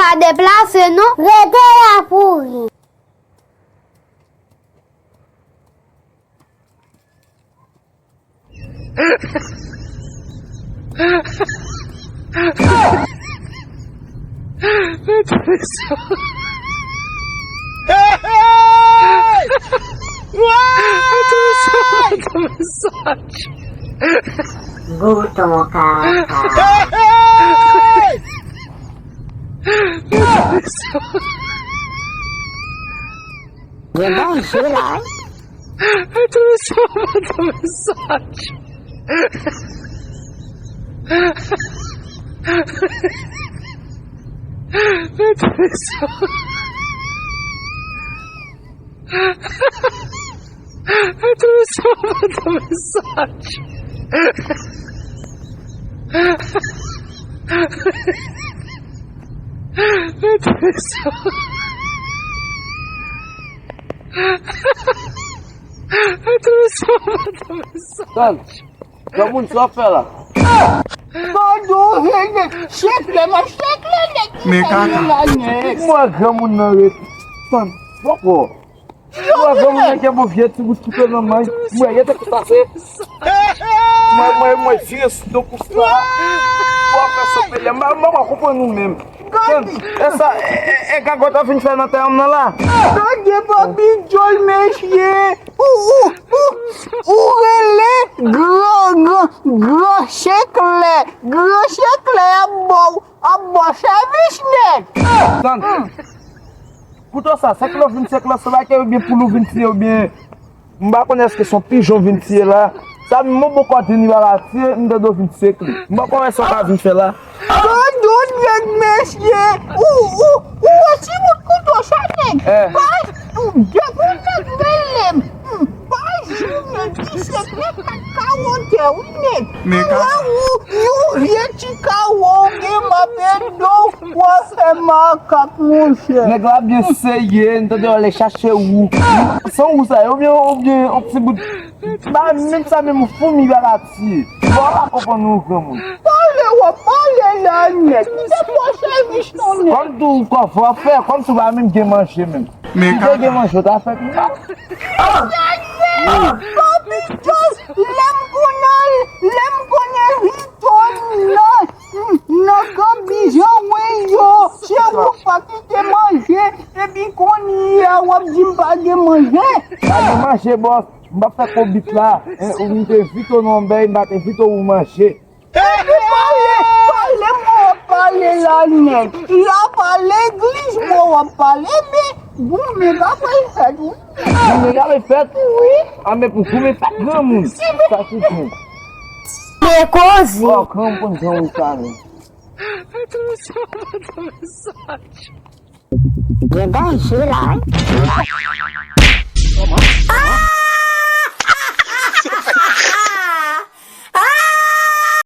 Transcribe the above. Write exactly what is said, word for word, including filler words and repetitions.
Pa deplase non. Rete la pouri. Bouton kaka. Gen danje la wi. Tann, granmoun, sa w ap fè la? Tann, ou rele, chèk lè, mwen chèk lè, nèg ki fè l la, nèg. Mwen granmoun nan ret. Tann, poko. Mwen granmoun nan gen bon vye ti bout kouto nan men. Mwen, yo te kou pase. Mwen, mwen, mwen vire sou do kou sa. Ou ap fè sa pele. Mwen, mwen pa konprann ou menm. Tann, e sa, e, e, e gagòt ap vin fè nan tè an nan la. Tande papi Jol mesye. Ou, ou, ou, ou rele gran, gran, gran chèk lè. Gran chèk lè ap ba w, ap ba w sèvis nèg. Tann. Kouto sa, sèk lòf vin sèk lòf, se pa ke oubyen poul ou vin tiye, oubyen m pa konnen èske se yon pijon vin tiye la. Sa menm yon bon kòd vin li pa ka tiye, m tande w vin sèk li. M pa konnen sa w ka vin fè la. Dodo nèg mesye, ou, ou, ou wè ti bout kouto sa nèg. Eh. Pa, depi w nèg rele m, m pa jwenn ti sèk nèg pa ka wonte wi nèg. Men ka- Ou, yon vye ti kawo w gen m ap ede w, w ap fè makak, monchè. Nèg la byen serye, n tande w ale chache wou. San wou sa ye, oubyen, oubyen yon ti bout. Ba, menm sa, menm foumi pa ka tiye. Bon, w pa konprann nou, granmoun. Pale, w ap pale la, nèg. Ou te fò sèvis non, nèg. Kòm tou, kòf w ap fè, kòm si w pa menm gen manje menm. Si w te gen manje, w ta fè pi mal. Papi Jol, lè m konnen, lè m konnen Vito nan, nan kanbijan mwen yo, se ou pa kite manje, epi kounye a w ap di m pa gen manje. Pa gen manje, bòs. M pa fè kobit la. Eh, ou te Vito nan bèy, m pa te Vito ou manje. Epi pale, pale, mwen w ap pale la nèt. La pa legliz, mwen w ap pale, men goumen ka pral fèt, wi. Goumen ka pral fèt? Wi. A, men pou goumen fèt, granmoun. Sa se bon. Men koze. Oh, granmoun, granmoun sa, men. Gen danje la, wi.